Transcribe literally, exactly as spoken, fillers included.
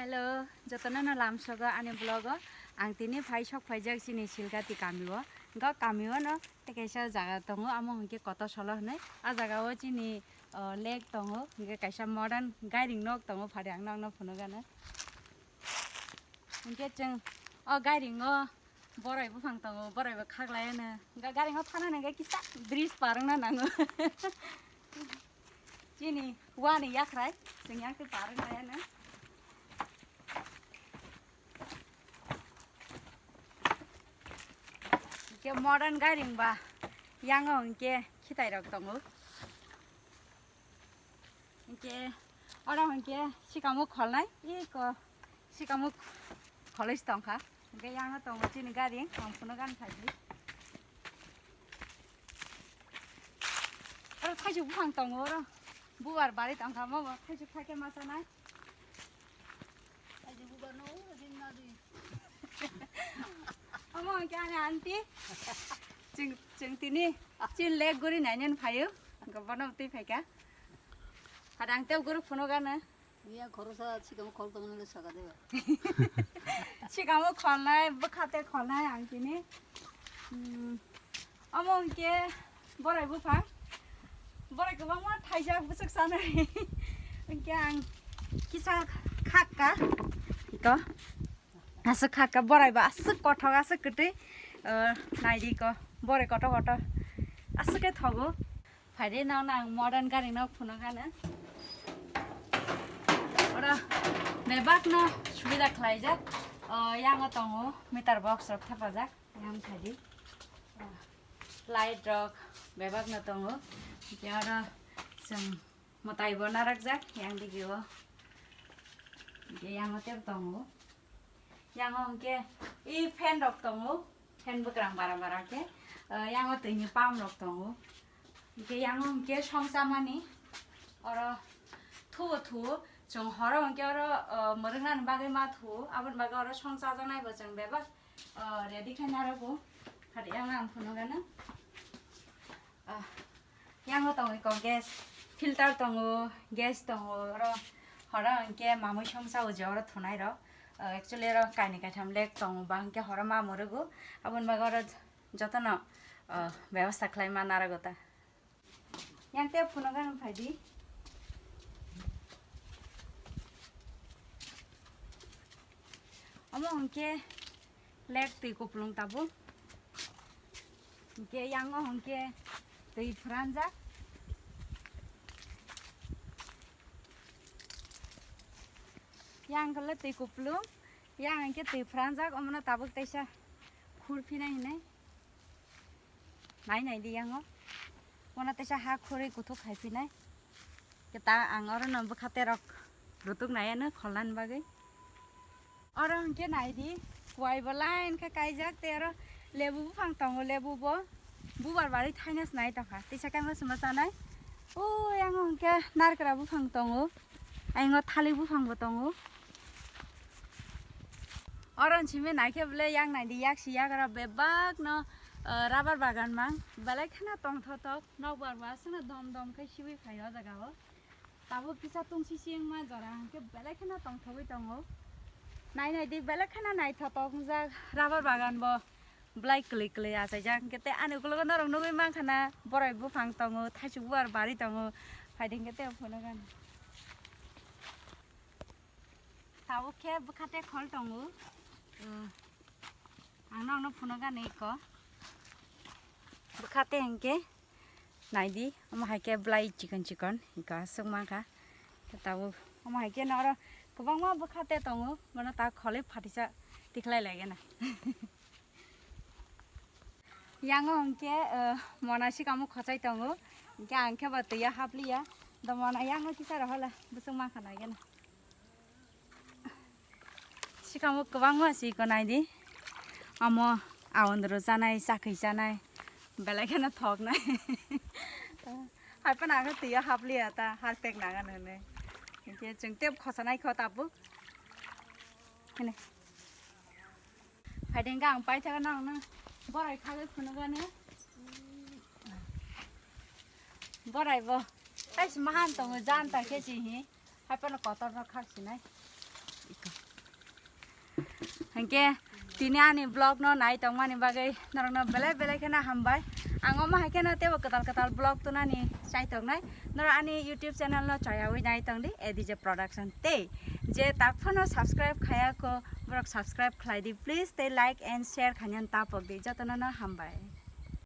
Hello, jotono no lamsogo ani vlog o. Ang tini phai sok phaijak chini Silgati kami o. Go kami o no tei kaisa jaga tongo, amo hwnkhe Koto Solo hwnwi. A jaga o chini, o, lake tongo, hwnkhe kaisa modern gairing nok tongo, phari ang nokno phunukgano. Hwnkhe chwng o gairing o borai buphang tongo, borai bo khaklai ano. Hwnkhe gairing o thanani hwnkhe kisa bridge par wngna nango. Chini wani yakhrai, chwng yang khe par wngna ano. Hwnkhe modern gairing ba, yango hwnkhe khitai rok tongo. Hwnkhe oro hwnkhe sikamo kholnai, eko sikamo kholoi se tongkha. Hwnkhe yango tongo chini gari, ang phunukgani phaidi. Oro thaisuk buphang tongo oro. Bubar bari tongkha, mo bo thaisuk thaikhe ma chanai. Omo hwnkhe ani aunty. Chwng, chwng tini chin lek guri nainani phaio. Hwnkhe bono twi phaikha. Hadang tei guru phunukgano. Iya khorosa sikamo khol tongmani le saka deba. Sikamo kholnai, bwkhate kholnai ang tini. Hmm. Omo hwnkhe borai buphang. Borai kwbangma thaijak bwswk sanai. Hwnkhe ang kisa khakka. Iko. Aswk khakka borai ba aswk kothok aswk kwtwi. O, naidi ko. Borai kotor kotor. Aswk khe thogo. Phaidi nokno ang modern gari nok phunukgano. Oro bebak no subida khlaijak. O, yango tongo meter box rok thepajak. Yang phaidi. Light rok bebak no tongo. Hwnkhe oro chwng mwtai bo narakjak yang dige o. Hwnkhe yango tebo tongo. Yango hwnkhe i fan rok tongo. Fan bwkrang bara bara khe. Ah, yango twi ni pump rok tongo. Hwnkhe yango hwnkhe song chamani. Oro thubo thuo. Chwng horo hwnkhe oro, ah, mwrwknani bagwi ma thuo. Aboni bagwi oro song chajaknai bo chwng bebak. Oh, ready khe narogo. Hari yang ang phunukgano. Ah, yango tongo iko gas filter tongo, gas tongo, oro horo hwnkhe mamui songsa uji oro thunai rok. Ah, actually oro kainwi kaitham lek tongo, ba hwnkhe horo ma mwrwgo. Aboni bagwi oro jotono, ah, bebostha khlai ma narogo ta. Yang tei phunukgano phaidi. Omo hwnkhe lek twi kupulung tabuk. Hwnkhe yango hwnkhe twi phranjak. Yang khe le twi kupulung, yang hwnkhe twi phranjak, omono tabuk teisa khur phinai hinai. Nai nai di yango. Mona teisa ha khorwi kuthuk khai phinai. Khe ta ang oro no bwkha terok rutuk nai ano kholnani bagwi. Oro hwnkhe nai di, kuai bo line khe kaijak, tei oro lebu buphang tongo, lebu bo bubar bari thaina se nai tongkha. Teisa khe ang no chwngno chanai. O yango hwnkhe narikra buphang tongo. Ayang o thalik buphang bo tongo. Oro simi naikhe bole yak naidi, yak si yagra bebak no, ah, rubber bagan mang. Belai kheno tongthotok, nokbar bo aswkno dom dom khe siwi phaio o jaga o. Tabuk kisa tungsi si wngma jora hwnkhe belai kheno tongthogwi tongo. Nai naidi belai kheno naithotok wngjak rubber bagan bo. Belai kwlwi kwlwi achaijak hwnkhe tei ani ukologo norok nugwi mankha na borai buphang tongo, thaisuk bubar bari tongo, phaidi hwnkhe tei phunukgani. Tabuk khe bwkha tei khol tongo. O, ang nokno phunukgani eko. Bwkha tei hwnkhe naidi, omo hai khe belai chikon chikon eko aswk mankha. Tabuk omo hai khe noro kwbangma bwkha tei tongo, bono ta kholwi phatisa tikhlai laigena. Yango hwnkhe, eh, mona sikamo khochai tongo. Hwnkhe ang khe bo twiya hapliya. Do mona yango kisa rohola bwswk mankha naigena. Sikamo kwbangma si iko naidi. Amo aondro chanai, chakhwi chanai. Belai kheno thoknai. Haiphano ang twiya hapliya ta, harpek nangan hwnwi. Hwnkhe chwng tep khosanai kho tabuk. Hwnwi. Phaidi hwnkhe ang paithago nokno borai khagwi phunukgani. Borai bo. Kaisa mahan tongo janta khe si hi. Haiphano kotor no khak sinai. Iko. Hingke tini ani vlog no nai tongmani bagwi norokno belai belai kheno hambai. Ang omo hai kheno teibo kwtal kwtal vlog tunani chai tongnai. Norok ani YouTube channel no chayawi nai tongdi A D J Production tei je tak phano subscribe khaya kho borok subscribe khlai di please tei like and share khainani tapok di jotono no hambai.